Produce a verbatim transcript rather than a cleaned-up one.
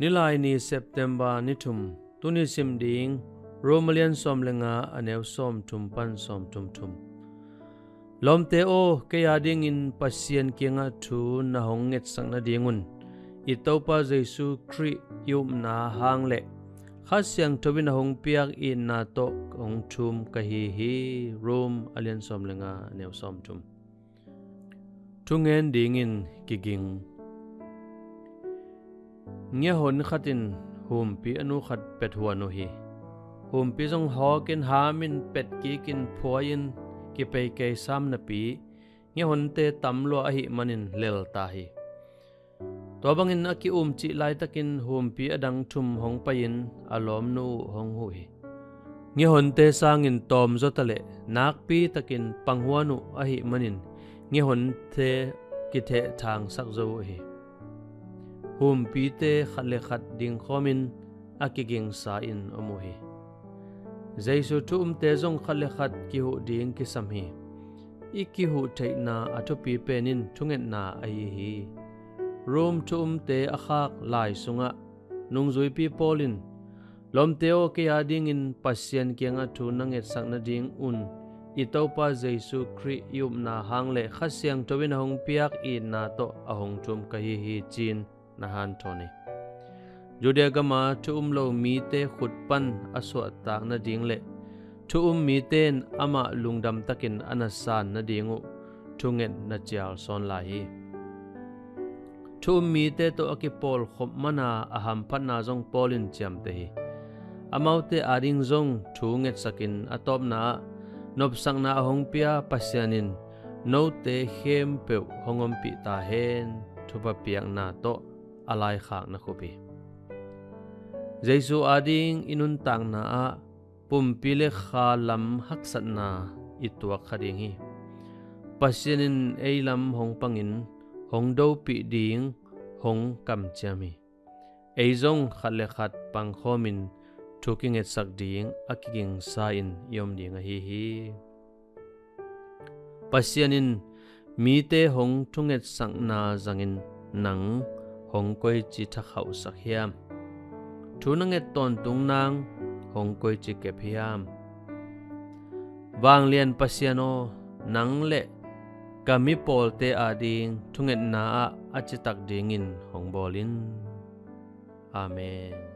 Nilaini, September ni thum. Tuni sim ding Rom a lian sawm le nga, a neu sawm thum pan sawm thum thum. Lawmte aw, kei a dingin Pasian kiangah thu na hong ngetsak nadingun i Topa Jesu Khrih i upna hang le Kha Siangtho in a hong piak itna tawh hong thum ka hi hi. Rom a lian sawm le nga, a neu sawm thum. Thungen dingin kiging. Ngiahon khatin humpi a nu khat pet huan uh hi. Humpi zong hawkin hamin pet kikin phuain kipei kei sam napi ngiahonte tam lua ahih manin lel ta hi. Tua bangin a ki-um cih laitakin humpi a dang thum hong pai-in a lawmnu uh hong huh hi. Ngiahonte sangin tawmzaw ta le nakpi takin panghuan uh ahih manin ngiahonte kithehthangsak zo uh hi. Humpite khat le khat dingkhawmin a kigingsa-in om uh hi. Jesu thu-umte zong khat le khat kihuh ding kisam hi. I kihuh theihna a thupi pen in thungetna ahi hi. Rom thu-umte a khak lai sungah nungzuipi Paul in, "Lawmte aw, kei a dingin Pasian kiangah thu na ngetsak nadingun i Topa Jesu Khrih i upna hang le Kha Siangtho in a hong piak itna tawh a hong thum ka hi hi," ci-in na hanthawn hi. Judea gama thu-um lo mite khut pan a suahtak nading le thu-um mite in amah lungdam takin a na san nading uh thunget na cial sawn lai hi. Thu-um mite tawh a kipawlkhop mana a hamphatna zong Paul in ciamteh hi. Amaute ading zong thu ngetsakin a tawpna ah nopsakna a hong pia Pasian in note khempeuh hong ompih ta hen, thupha piakna tawh a laikhak na khup hi. Jesu ading i nuntakna ah pumpi le kha lam haksatna i tuak kha ding hi. Pasian in ei lam hong pangin hong dopih ding hong kamciam hi. Ei zong khat le khat pangkhawmin thu kingetsak ding a kigingsa-in i om ding ahi hi. Pasian in mite hong thungetsakna zangin nang hong koici thakhauhsak hiam? Thu na nget tawntung nang hong koici kep hiam? Vanglian Pasian aw, nang le ka mipawlte ading thungetna ah a citak dingin hong bawl in. Amen.